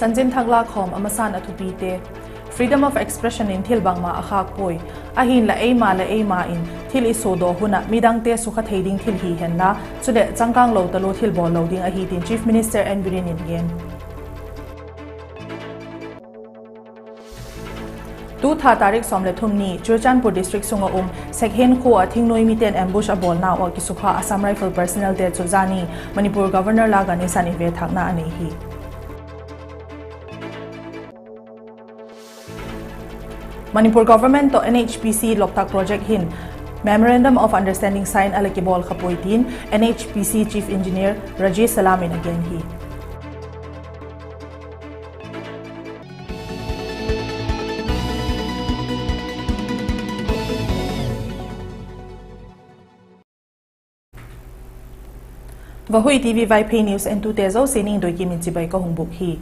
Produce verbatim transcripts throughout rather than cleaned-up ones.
Chanchin thak la khawm a masan a thupite. Freedom of expression in thil bangma a khâk puai. Ahinla eima leh eima in thil i suadaw hun ah midangte sukha thei ding thil hi henla, chuleh changkâng lo talua thil bawl lo ding ahi tin Chief Minister N. Biren in a gen. Tu tha tarik sawm leh thum ni Churachandpur district sung ah um Sekhen khua ah thingnuai mite'n ambush a bawlnau ah kisukha Assam Rifle personnel te chu zani Manipur Governor La Ganesan in vethâkna a nei hi. Manipur government tawh N H P C Loktak project hin Memorandum of Understanding sign a la kibawl kha puai tin N H P C Chief Engineer Rajesh Salam in a gen hi. Vahui T V Vaiphei News entute zosia ningdoi kim in chibai ka hung bûk hi.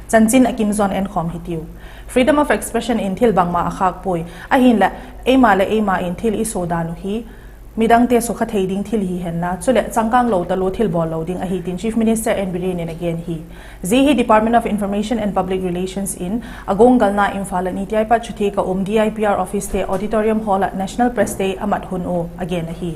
Chanchin a kim zaw'n enkhawm hitiu. Freedom of expression in thil bangma a khâk puai. Ahinla eima leh eima in thil i suadan uh hi midangte sukha thei ding thil hi henla, chuleh changkâng lo talua thil bawl lo ding ahi tin Chief Minister N. Biren in a gen hi. Zia hi Department of Information and Public Relations in a guanggalna Imphal ah ni tiai pat chuthiak ah um D I P R officete auditorium hall ah National Presste a mat hun ua a gen ahi.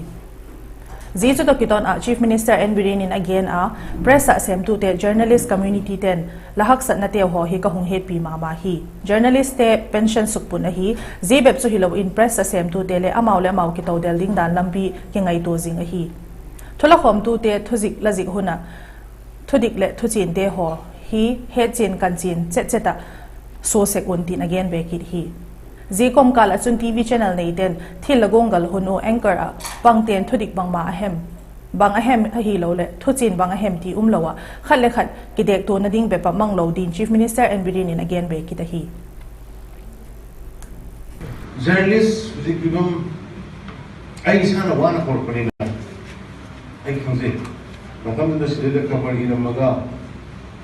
Zia chu tawh kitawn ah Chief Minister N. Biren in a gen a, press ah sêmtute, journalist communityte'n la haksatnateu haw hi ka hung hetpi ma ma hi. Journalistte pension sukpun ahi. Zia bep chu hilo in press ah sêmtute leh amau leh amau kitodel ding dan lampi kingaitua zing ahi. Thu lakhawmtute thuzik la zik hun ah thudik leh thuchiante haw hi hetchian kanchian chet chet ah sua sek un tin a gen be kit hi. Zia kawmkâl ah chun T V channel neite'n thil la guanggal hun ua anchor ah pangte'n thudik bangma a hem, bang a hem ahiloleh thuchian bang a hem ti umlo ah khat le khat kidektuana ding bep ah mang lo din Chief Minister N. Biren in a gen be kit ahi. Journalist zik bibam ai sana wana kor panina ai khangse. Matam da sile da cover irammaga,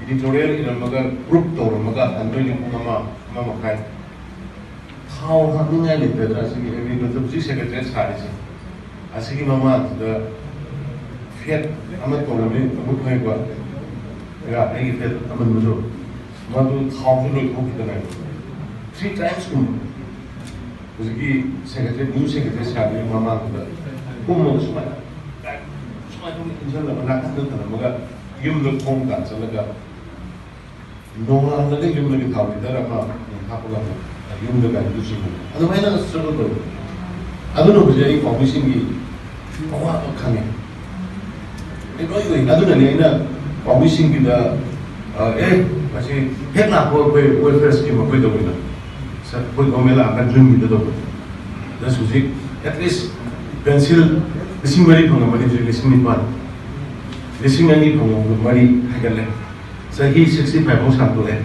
editorial irammaga, group tawrammaga, an doi ni pung ama, ama makhai. Thau ha ni ngai le pe da sigi every month ji secretary sa di si. A sigi mama da fiat ama tawrami abu phai ba. Ya, ai fiat ama mujo. Madu thau ju loi thau kita ngai. Three times kum. Huziki secretary, new secretary sa ni mama da. Kum mo sumai. Sumai tu insan la mana kan da maga. Yum da khong kan sa la ka. Nonga na ding yum na ki thau ni da ra ma, ni thau la ma, yum na ka ni tu sing. Ano mai na struggle to. Ado no bujai pau mi sing ki, pau a to khang e. E koi koi, ado na ni na pau mi sing ki da, eh, masi, het na ko koi welfare scheme koi do na. Sa koi ko mela ka dream ni da do. Da suji, at least pencil, lising mari phang mari, lising ni pan. Lising ani phang mari, hai ka le. Sa hi sixty five hong sang tu le.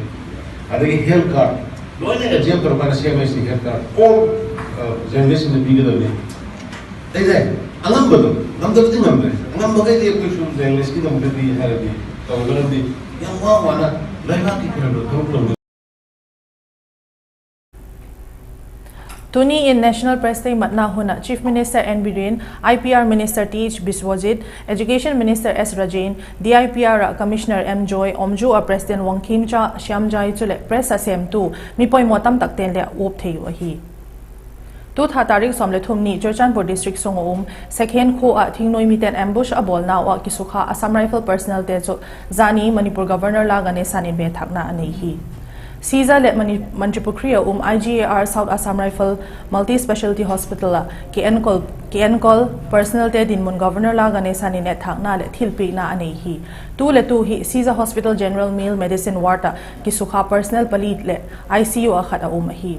Ada ki health card. Loi le exam tor kana C M S ni health card. All, uh, journalist ni bi ka da ni. Ei dai, angam ba tu, ngam da ti ngam dai. Angam ba kai le koi su journalist ki ngam da ti hai di. Tau da di. Yang wa wa na, lai ma ki kira lo, tau lo. Tuni in National Press Day matna hun ah Chief Minister N. Biren, I P R Minister Th. Biswajit, Education Minister S. Rajen, D I P R ah Commissioner M. Joy, Omju ah President Wangkhemcha Shyamjai chuleh press a sêmtu mi poimaw tamtakte'n le a uap thei uh ahi. Tu tha tarik sawm le thum ni Churachandpur District sung a um Sekhen khua ah thingnuai mite'n ambush a bawlnau ah kisukha Assam Rifle personnel te chu zani Manipur Governor La Ganesan in vethâkna a nei hi. Siza leh Mani-, Mantripukhri a um I G A R South Assam Rifle Multi Speciality Hospital ah ki enkol, ki enkol personnel te dinmun Governor La Ganesan in etthâkna leh thilpiakna a nei hi. Tu leh tu hi Siza Hospital General Male Medicine Ward ah kisukha personnel pali leh I C U ah khat a um ahi.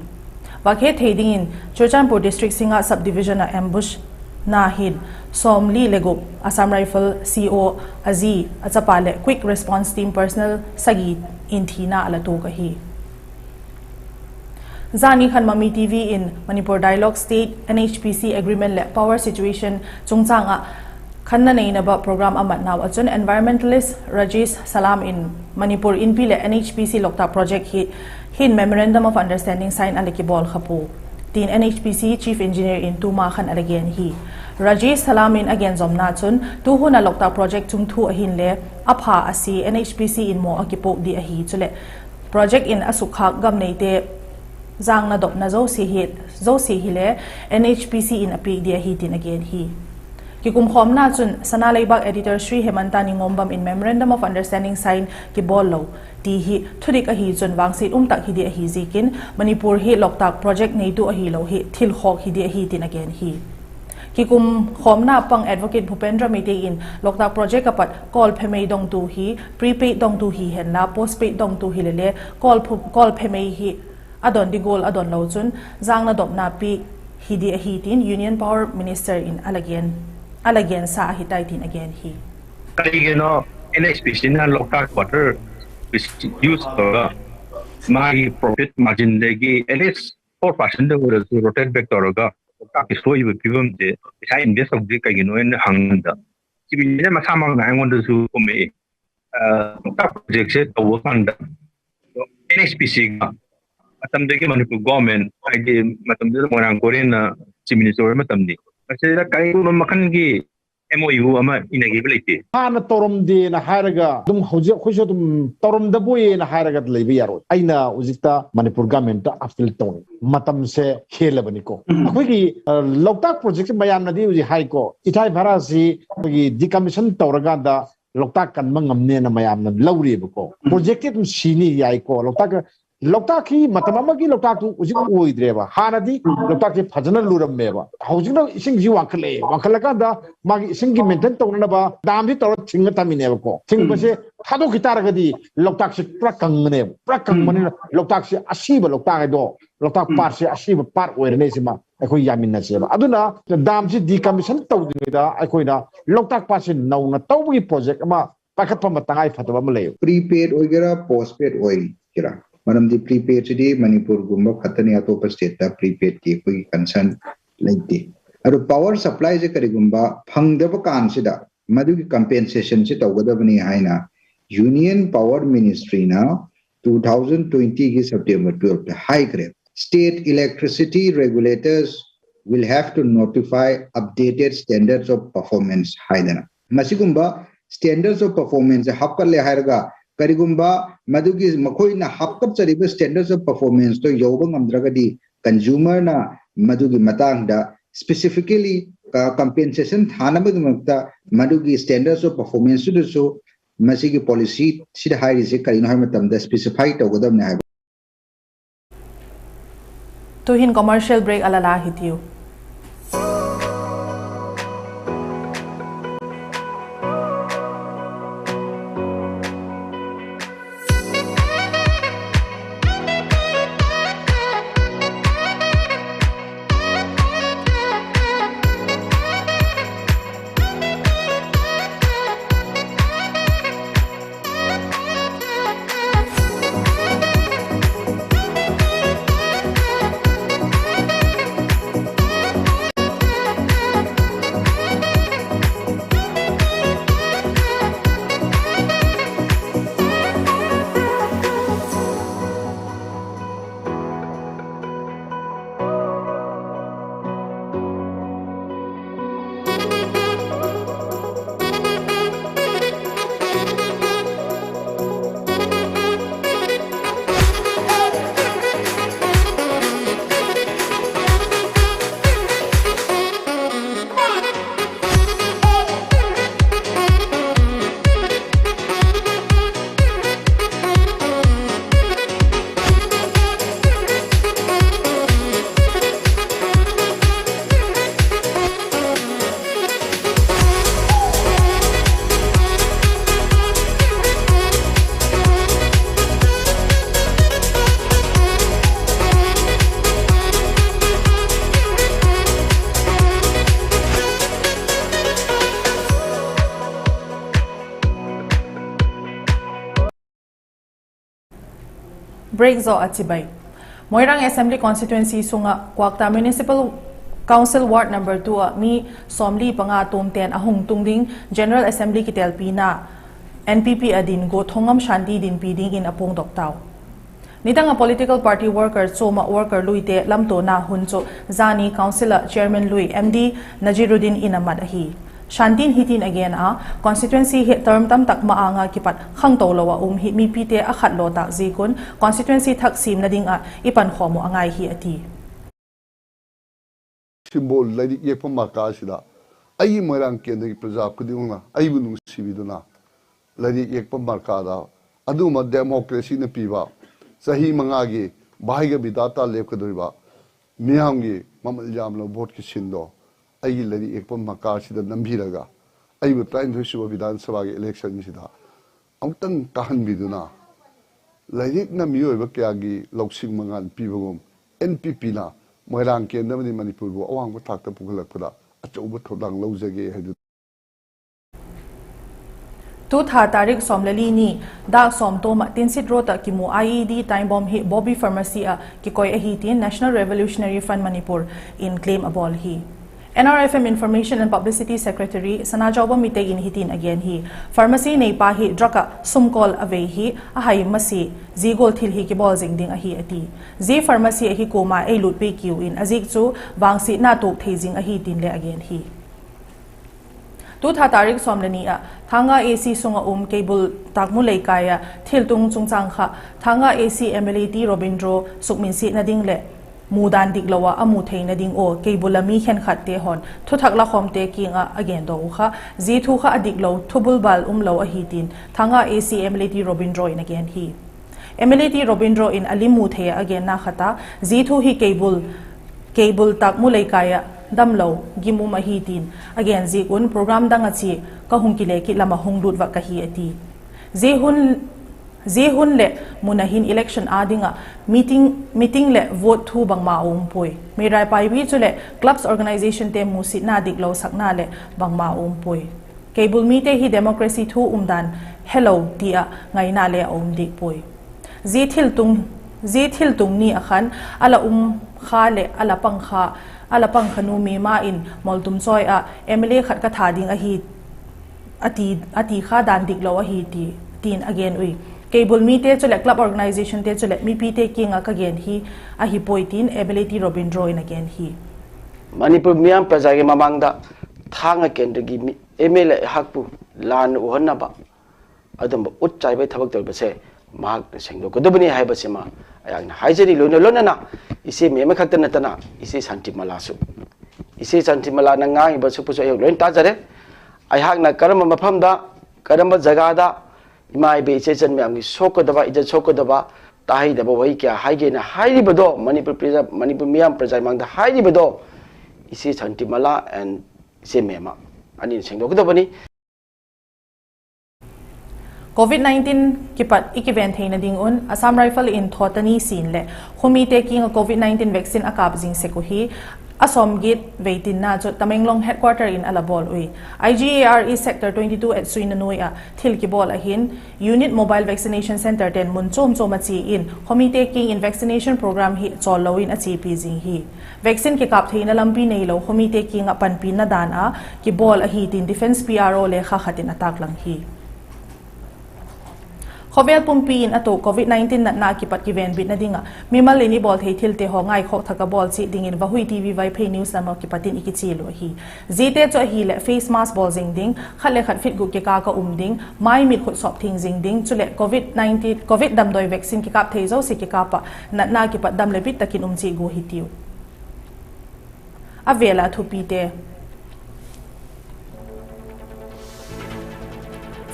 Vak het thei dingin Churachandpur District Singngat Subdivision ah ambush na hin sawmli le gup Assam Rifle C O a zi, a chapa leh Quick Response Team personnel sagi in thina a la tuak ahi. Zani khan Mami T V in Manipur Dialogue State, N H P C Agreement leh Power Situation chungchâng ah khanna neina ba program a matnau ah chun environmentalist Rajesh Salam in Manipur Inpi leh N H P C Loktak project hi hin Memorandum of Understanding sign a la kibawl kha pua tin N H P C Chief Engineer in tuma khan a la gen hi. Rajesh Salam in a gen zawmna chun tu hun ah Loktak project chung thu a hinle a pha a si N H P C in maw a kipuak di ahi chuleh Project in a sukkhâk gam neite jângna dopna zosia hile N H P C in a piak ding ahi tin a gen hi. Kikumkhawmna chun Sana Leibak Editor Shri Hemanta Ningombam in Memorandum of Understanding sign kibawl lo ti hi thudik ahi chun vangsiat um tak hi ding ahi ziakin Manipur hi Loktak project neitu ahilo hi thilkhawk hi ding ahi tin a gen hi. Kikumkhawmna pang Advocate Bhupendra Meitei in Loktak project a pat call phe mei dongtu hi prepaid dongtu hi henla postpaid dongtu hile le call phe mei hi a don di gual a don lo chun jângna dopna piak hi ding ahi tin Union Power Minister in a la gensa ahi tai tin a gen hi. Kei gen a, N H P C na Loktak water use tawh a, magi profit margin degi at least four percent de ura chu rotate back tawh a, Loktak kisuai ba pi bam te, pisa invest tawh di kei gen a hang da. Chimine masamakna angon da chu kum e, Loktak project se tawh a kan da. N H P C ka matam degi Manipur government ai di matam de Moirang Korean na Chief Minister matam di. Mase da kei kum a makan gi M O U ama ina gi ba lei ti. ꯍꯥꯟꯅ ꯇꯧꯔꯝꯗꯦꯅ ꯍꯥꯏꯔꯒ ꯑꯗꯨꯝ ꯍꯧꯖꯤꯛ ꯑꯩꯈꯣꯏꯁꯨ ꯑꯗꯨꯝ ꯇꯧꯔꯝꯗꯕꯣꯏꯅ ꯍꯥꯏꯔꯒ ꯂꯩꯕ ꯌꯥꯔꯣꯏ꯫ ꯑꯩꯅ ꯍꯧꯖꯤꯛꯇ ꯃꯅꯤꯄꯨꯔ ꯒꯃꯦꯟꯠꯇ ꯑꯄꯤꯜ ꯇꯧꯅꯤ꯫ ꯃꯇꯝꯁꯦ ꯍꯦꯜꯂꯕꯅꯤꯀꯣ꯫ ꯑꯩꯈꯣꯏꯒꯤ, ꯑ, ꯂꯣꯛꯇꯥꯛ ꯄ꯭ꯔꯣꯖꯦꯛꯁꯦ ꯃꯌꯥꯝꯅꯗꯤ ꯍꯧꯖꯤꯛ ꯍꯥꯏꯀꯣ, ꯏꯊꯥꯏ ꯚꯥꯔꯥꯁꯤ ꯑꯩꯈꯣꯏꯒꯤ ꯗꯤꯀꯃꯤꯁꯟ ꯇꯧꯔꯀꯥꯟꯗ ꯂꯣꯛꯇꯥꯛ ꯀꯟꯕ ꯉꯝꯅꯦꯅ ꯃꯌꯥꯝꯅ ꯂꯧꯔꯤꯕꯀꯣ꯫ ꯄ꯭ꯔꯣꯖꯦꯛꯇꯤ ꯑꯗꯨꯝ ꯁꯤꯅꯤ ꯌꯥꯏꯀꯣ꯫ ꯂꯣꯛꯇꯥꯛ ꯂꯣꯛꯇꯥꯛꯀꯤ ꯃꯇꯝ ꯑꯃꯒꯤ ꯂꯣꯛꯇꯥꯛꯇꯨ ꯍꯧꯖꯤꯛ ꯑꯣꯏꯗ꯭ꯔꯦꯕ꯫ ꯍꯥꯟꯅꯗꯤ ꯂꯣꯛꯇꯥꯛꯁꯦ ꯐꯖꯅ ꯂꯨꯔꯝꯃꯦꯕ꯫ ꯍꯧꯖꯤꯛꯅ ꯏꯁꯤꯡꯁꯤ ꯋꯥꯡꯈꯠꯂꯛꯑꯦ꯫ ꯋꯥꯡꯈꯠꯂꯀꯥꯟꯗ ꯃꯥꯒꯤ ꯏꯁꯤꯡꯒꯤ ꯃꯦꯟꯇꯦꯟ ꯇꯧꯅꯅꯕ ꯗꯥꯝꯁꯤ ꯇꯧꯔ ꯊꯤꯡꯉ ꯊꯝꯃꯤꯅꯦꯕꯀꯣ꯫ ꯊꯤꯡꯕꯁꯦ ꯊꯥꯗꯣꯛꯈꯤ ꯇꯥꯔꯒꯗꯤ ꯂꯣꯛꯇꯥꯛꯁꯦ ꯄꯨꯔꯥ ꯀꯪꯒꯅꯦꯕ꯫ ꯄꯨꯔꯥ ꯀꯪꯕꯅꯤꯅ ꯂꯣꯛꯇꯥꯛꯁꯦ ꯑꯁꯤꯕ ꯂꯣꯛꯇꯥꯛ ꯍꯥꯏꯗꯣ, ꯂꯣꯛꯇꯥꯛ ꯄꯥꯠꯁꯦ ꯑꯁꯤꯕ ꯄꯥꯠ ꯑꯣꯏꯔꯅꯤ꯫ ꯁꯤꯃ ꯑꯩꯈꯣꯏ ꯌꯥꯃꯤꯟꯅꯁꯦꯕ꯫ ꯑꯗꯨꯅ ꯗꯥꯝꯁꯤ ꯗꯤꯀꯃꯤꯁꯟ ꯇꯧꯗ꯭ꯔꯤꯉꯩꯗ ꯑꯩꯈꯣꯏꯅ ꯂꯣꯛꯇꯥꯛ ꯄꯥꯠꯁꯤ ꯅꯧꯅ ꯇꯧꯕꯒꯤ ꯄ꯭ꯔꯣꯖꯦꯛ ꯑꯃ ꯄꯥꯏꯈꯠꯄ ꯑꯃ ꯇꯉꯥꯏ ꯐꯗꯕ ꯑꯃ ꯂꯩ꯫ Prepaid ꯑꯣꯏꯒꯦꯔꯥ, postpaid ꯑꯣꯏꯒꯦꯔꯥ, ꯃꯔꯝꯗꯤ prepaid ꯁꯤꯗꯤ ꯃꯅꯤꯄꯨꯔꯒꯨꯝꯕ ꯈꯛꯇꯅꯤ, ꯑꯇꯣꯞꯄ stateꯇ prepaidꯀꯤ ꯑꯩꯈꯣꯏꯒꯤ concern ꯂꯩꯇꯦ꯫ ꯑꯗꯣ power supplyꯁꯦ ꯀꯔꯤꯒꯨꯝꯕ ꯐꯪꯗꯕ ꯀꯥꯟꯁꯤꯗ ꯃꯗꯨꯒꯤ compensationꯁꯦ ꯇꯧꯒꯗꯕꯅꯤ ꯍꯥꯏꯅ Union Power Ministryꯅ two thousand twentyꯒꯤ September twelveꯇ ꯍꯥꯏꯈ꯭ꯔꯦ꯫ State electricity regulators will have to notify updated standards of performance ꯍꯥꯏꯗꯅ꯫ ꯃꯁꯤꯒꯨꯝꯕ standards of performance ꯍꯥꯞꯀꯠꯂꯦ ꯍꯥꯏꯔꯒ, ꯀꯔꯤꯒꯨꯝꯕ ꯃꯗꯨꯒꯤ ꯃꯈꯣꯏꯅ ꯍꯥꯞꯀꯠꯆꯔꯤꯕ standards of performanceꯇꯣ ꯌꯧꯕ ꯉꯝꯗ꯭ꯔꯒꯗꯤ, consumerꯅ ꯃꯗꯨꯒꯤ ꯃꯇꯥꯡꯗ specifically compensation ꯊꯥꯅꯕꯒꯤꯗꯃꯛꯇ ꯃꯗꯨꯒꯤ standards of performanceꯇꯨꯗꯁꯨ ꯃꯁꯤꯒꯤ policyꯁꯤꯗ ꯍꯥꯏꯔꯤꯁꯦ ꯀꯔꯤꯅꯣ ꯍꯥꯏꯕ ꯃꯇꯝꯗ specify ꯇꯧꯒꯗꯕꯅꯤ ꯍꯥꯏꯕ꯫ ꯇꯨꯍꯤꯟ commercial break ꯑꯃ ꯂꯥꯛ ꯍꯤꯇꯤꯌꯨ꯫ Break zaw a chibai. Moirang Assembly Constituency sung ah Kwakta Municipal Council Ward number two ah mi sawmli panga tuamten a hung tung ding General Assembly kitelpina N P P a din gu Thongam Shanti dinpi dingin a puangdok tau. Nidang ah political party worker chuam ah worker luite lamtuana hun chu zani council ah chairman lui M D Najiruddin in a mat ahi. Shantin hitin a gen a, constituency hi term tamtak ma-âng ah kipat khangto lo ah um hi mipite a khat law tâk ziak un constituency thak siamna ding ah i pankhawm uh a ngai hi a ti. Symbol ꯂꯥꯏꯔꯤꯛ ꯌꯦꯛꯄ ꯃꯔꯀꯥꯁꯤꯗ ꯑꯩꯒꯤ ꯃꯣꯏꯔꯥꯡ ꯀꯦꯟꯗ꯭ꯔꯒꯤ ꯄ꯭ꯔꯖꯥ ꯈꯨꯗꯤꯡꯃꯛꯅ ꯑꯩꯕꯨ ꯅꯨꯡꯁꯤꯕꯤꯗꯨꯅ ꯂꯥꯏꯔꯤꯛ ꯌꯦꯛꯄ ꯃꯔꯀꯥꯗ ꯑꯗꯨꯒꯨꯝꯕ democracyꯅ ꯄꯤꯕ ꯆꯍꯤ ꯃꯉꯥꯒꯤ ꯚꯥꯏꯒ ꯕꯤꯙꯥꯇꯥ ꯂꯦꯞꯀꯗꯧꯔꯤꯕ ꯃꯤꯌꯥꯝꯒꯤ ꯃꯃꯜ ꯌꯥꯝꯂꯕ voteꯀꯤ ꯁꯤꯟꯗꯣ ꯑꯩꯒꯤ ꯂꯥꯏꯔꯤꯛ ꯌꯦꯛꯄ ꯃꯔꯀꯥꯁꯤꯗ ꯅꯝꯕꯤꯔꯒ ꯑꯩꯕꯨ ꯇꯔꯥꯅꯤꯊꯣꯏ ꯁꯨꯕ ꯕꯤꯙꯥꯟ ꯁꯚꯥꯒꯤ electionꯁꯤꯗ ꯑꯃꯨꯛꯇꯪ ꯀꯥꯍꯟꯕꯤꯗꯨꯅ ꯂꯥꯏꯔꯤꯛꯅ ꯃꯤꯑꯣꯏꯕ ꯀꯌꯥꯒꯤ ꯂꯧꯁꯤꯡ ꯃꯉꯥꯜ ꯄꯤꯕꯒꯨꯝ NPPꯅ ꯃꯣꯏꯔꯥꯡ ꯀꯦꯟꯗ꯭ꯔ ꯑꯃꯗꯤ ꯃꯅꯤꯄꯨꯔꯕꯨ ꯑꯋꯥꯡꯕ ꯊꯥꯛꯇ ꯄꯨꯈꯠꯂꯛꯄꯗ ꯑꯆꯧꯕ ꯊꯧꯗꯥꯡ ꯂꯧꯖꯒꯦ ꯍꯥꯏꯗꯨꯅ ꯇꯨ ꯊꯥ ꯇꯥꯔꯤꯛ ꯁꯣꯝꯂꯦꯂꯤ ꯅꯤ, ꯗꯥꯛ ꯁꯣꯝ ꯇꯣꯝ ah Tinsit Road ah kimu IED time bomb hi Bobby Pharmacy ah kikoi ahi tin National Revolutionary Front Manipur in claim a bawl hi. NRFM Information and Publicity Secretary Sanajaoba Mitei in hitin a gen hi, pharmacy neipa hi drug ah sumkawl a vei hi a hai masia, zia gual thil hi kibawl zing ding ahi a ti. Zia pharmacy ahi kuama ei lutpi kiu in a ziak chu vangsiatna tuak thei zing ahi tin le a gen hi. Tu tha tarik sawm le ni ah Thanga AC sung ah um Keibul Takmu Leikai ah thiltung chungchâng kha Thanga AC MLA T Robindro sukminsiatna ding leh mudan diklo ah a mu theina ding ua Keibul a mi khenkhatte haw'n thuthak lakhawmte kiang ah a gendaw uh kha, zia thu kha a diklo, thubul bâl umlo ahi tin Thanga AC MLA T Robindro in a gen hi. MLA T Robindro in a lim mu thei ah a genna khat ah, zia thu hi Keibul, Keibul Takmu Leikai ah damlo, gim um ahi tin a gen ziak un program dang ah chia ka hung kile kit lam ah hung lut vak ka hi a ti. Zia hun leh mun ah hin election â ding ah meeting, meeting leh vote thu bangma a um puai. Meirai Paibi chuleh clubs organizationte musitna diklo sakna leh bangma a um puai. Keibul mite hi democracy thu umdan helo ti ah ngaina le a um dik puai. Zia thiltung, zia thiltung ni ah khan a la um kha leh a la pang kha, a la pang kha nu Mema in Moltum chawi ah MLA khat ka that ding ahi a ti, a ti kha dan diklo ahi ti, tin a gen ui. Keibul mite chuleh club organizationte chuleh mipite kiang ah ka gen hi ahi puai tin MLA T Robindro in a gen hi. Manipur मियाम प्रजा के ममांगदा थांगा केंद्र की मी-, MLA ꯑꯩꯍꯥꯛꯄꯨ ꯂꯥꯟꯅ ꯎꯍꯟꯅꯕ ꯑꯗꯨꯝꯕ ꯎꯠ ꯆꯥꯏꯕꯒꯤ ꯊꯕꯛ ꯇꯧꯔꯤꯕꯁꯦ ꯃꯍꯥꯛꯅ ꯁꯦꯡꯗꯣꯛꯀꯗꯕꯅꯤ ꯍꯥꯏꯕꯁꯤꯃ ꯑꯩꯍꯥꯛꯅ ꯍꯥꯏꯖꯔꯤ꯫ ꯂꯣꯏꯅ ꯂꯣꯏꯅꯅ ꯏꯆꯦ ꯃꯦꯝ ꯈꯛꯇ ꯅꯠꯇꯅ ꯏꯆꯦ ꯁꯥꯟꯇꯤꯃꯂꯥꯁꯨ, ꯏꯆꯦ ꯁꯥꯟꯇꯤꯃꯂꯥꯅ ꯉꯥꯡꯉꯤꯕ ꯁꯨꯛꯄꯨꯁꯨ ꯑꯩꯍꯥꯛ ꯂꯣꯏꯅ ꯇꯥꯖꯔꯦ꯫ ꯑꯩꯍꯥꯛꯅ ꯀꯔꯝꯕ ꯃꯐꯝꯗ, ꯀꯔꯝꯕ ꯖꯒꯥꯗ ꯏꯃꯥ ꯏꯕꯦꯟ ꯏꯆꯦ ꯏꯆꯟ ꯃꯌꯥꯝꯒꯤ ꯁꯣꯛꯀꯗꯕ, ꯏꯖꯠ ꯁꯣꯛꯀꯗꯕ, ꯇꯥꯍꯩꯗꯕ ꯋꯥꯍꯩ ꯀꯌꯥ ꯍꯥꯏꯒꯦꯅ ꯍꯥꯏꯔꯤꯕꯗꯣ, ꯃꯅꯤꯄꯨꯔ ꯄ꯭ꯔꯖꯥ, ꯃꯅꯤꯄꯨꯔ ꯃꯤꯌꯥꯝ ꯄ꯭ꯔꯖꯥ ꯃꯥꯡꯗ ꯍꯥꯏꯔꯤꯕꯗꯣ, ꯏꯆꯦ ꯁꯥꯟꯇꯤꯃꯂꯥ and ꯏꯆꯦ ꯃꯦꯝꯃ ꯑꯅꯤꯅ ꯁꯦꯡꯗꯣꯛꯀꯗꯕꯅꯤ꯫ Covid nineteen kipat i kiven theina ding un Assam Rifle in thawtani sin leh khawmite kiang ah Covid nineteen vaccine a kâp zing sek uh hi a sawmgiat vei tinna chu Tamenglong headquarter in a la bawl ui. IGAR East Sector twenty two etsuina nuai ah thil kibawl ah hin Unit Mobile Vaccination Centre ten mun chuam chuam ah chia in khawmite kiang in vaccination program hi chawllo in a chiapi zing hi. Vaccine kikâp theina lampi neilo khawmite kiang ah panpina dan ah kibawl ahi tin Defence PRO lekha khat in a tâklang hi. Khawvel pumpi in a tuak Covid nineteen natna kipat kivenbitna ding ah mimal in i bawl thei thilte haw ngaikhawk thak ah bawl chiat dingin Vahui TV Vaiphei News lam ah kipat in i kichial uh ahi. Ziate chu ahileh face mask bawl zing ding, khat le khat feet guk kikâl ah um ding, mai mit khut sawp thiang zing ding, chuleh Covid nineteen, Covid damdawi vaccine kikâp thei zosia kikâp ah natna kipat dam leh bit tak in um chiat gua hitiu. A vêl ah thupite.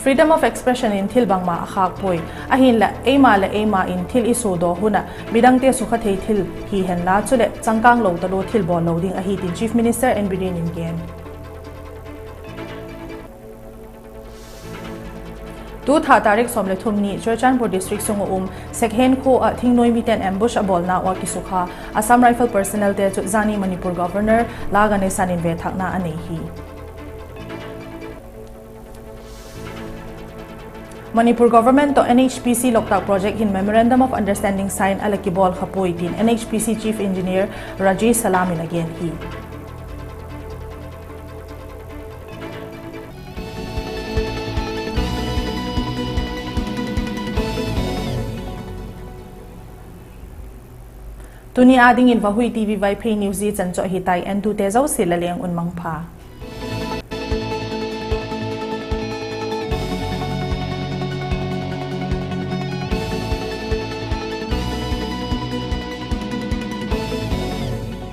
Freedom of expression in thil bangma a khâk puai. Ahinla eima leh eima in thil i suadaw hun ah midangte sukha thei thil hi henla, chuleh changkâng lo talua thil bawl lo ding ahi tin Chief Minister N Biren in gen. Tu tha tarik sawm le thum ni Churachandpur District sung ah um Sekhen khua ah thingnuai miten ambush a bawlna ua kisukha Assam Rifle personnel te chu zani Manipur Governor La Ganesan in vethâkna a nei hi. Manipur Government tawh NHPC Loktak Project hin Memorandum of Understanding sign a la kibawl kha puai tin NHPC Chief Engineer Rajesh Salam in a gen hi. Tuni â dingin Vahui TV Vaiphei News zia chan chu ahi tai, entute zosia la leng un mangpha.